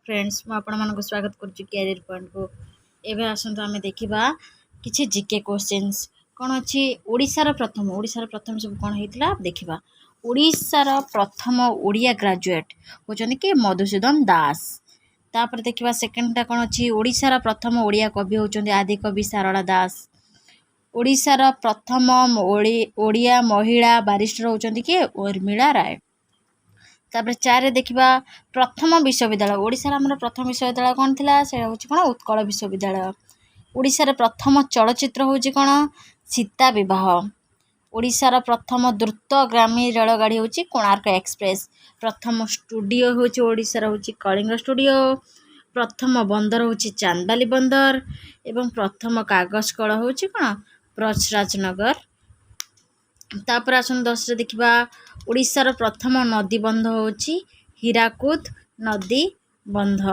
Friends, ମୁଁ ଆପଣମାନଙ୍କୁ ସ୍ୱାଗତ କରୁଛି କ୍ୟାରିୟର ପଏଣ୍ଟକୁ। ଏବେ ଆସନ୍ତୁ ଆମେ ଦେଖିବା କିଛି ଜିକେ କୋଶ୍ଚିନ୍ସ କ'ଣ ଅଛି। ଓଡ଼ିଶାର ପ୍ରଥମ ସବୁ କ'ଣ ହେଇଥିଲା ଦେଖିବା। ଓଡ଼ିଶାର ପ୍ରଥମ ଓଡ଼ିଆ ଗ୍ରାଜୁଏଟ୍ ହେଉଛନ୍ତି କି? ମଧୁସୂଦନ ଦାସ। ତାପରେ ଦେଖିବା ସେକେଣ୍ଡଟା କ'ଣ ଅଛି। ଓଡ଼ିଶାର ପ୍ରଥମ ଓଡ଼ିଆ କବି ହେଉଛନ୍ତି ଆଦିକବି ସାରଳା ଦାସ। ଓଡ଼ିଶାର ପ୍ରଥମ ଓଡ଼ିଆ ମହିଳା ବାରିଷ୍ଟର ହେଉଛନ୍ତି କିଏ? ଉର୍ମିଳା ରାୟ। ତାପରେ ଚାରିରେ ଦେଖିବା ପ୍ରଥମ ବିଶ୍ୱବିଦ୍ୟାଳୟ। ଓଡ଼ିଶାର ଆମର ପ୍ରଥମ ବିଶ୍ୱବିଦ୍ୟାଳୟ କ'ଣ ଥିଲା? ସେଇଟା ହେଉଛି କ'ଣ? ଉତ୍କଳ ବିଶ୍ୱବିଦ୍ୟାଳୟ। ଓଡ଼ିଶାର ପ୍ରଥମ ଚଳଚ୍ଚିତ୍ର ହେଉଛି କ'ଣ? ସୀତା ବିବାହ। ଓଡ଼ିଶାର ପ୍ରଥମ ଦ୍ରୁତଗାମୀ ରେଳଗାଡ଼ି ହେଉଛି କୋଣାର୍କ ଏକ୍ସପ୍ରେସ୍। ପ୍ରଥମ ଷ୍ଟୁଡ଼ିଓ ହେଉଛି ଓଡ଼ିଶାର ହେଉଛି କଳିଙ୍ଗ ଷ୍ଟୁଡ଼ିଓ। ପ୍ରଥମ ବନ୍ଦର ହେଉଛି ଚାନ୍ଦବାଲି ବନ୍ଦର ଏବଂ ପ୍ରଥମ କାଗଜ କଳ ହେଉଛି କ'ଣ? ବ୍ରଜରାଜନଗର। ତାପରେ ଆସନ୍ତୁ 10ରେ ଦେଖିବା, ଓଡ଼ିଶାର ପ୍ରଥମ ନଦୀ ବନ୍ଧ ହେଉଛି ହୀରାକୁଦ ନଦୀ ବନ୍ଧ।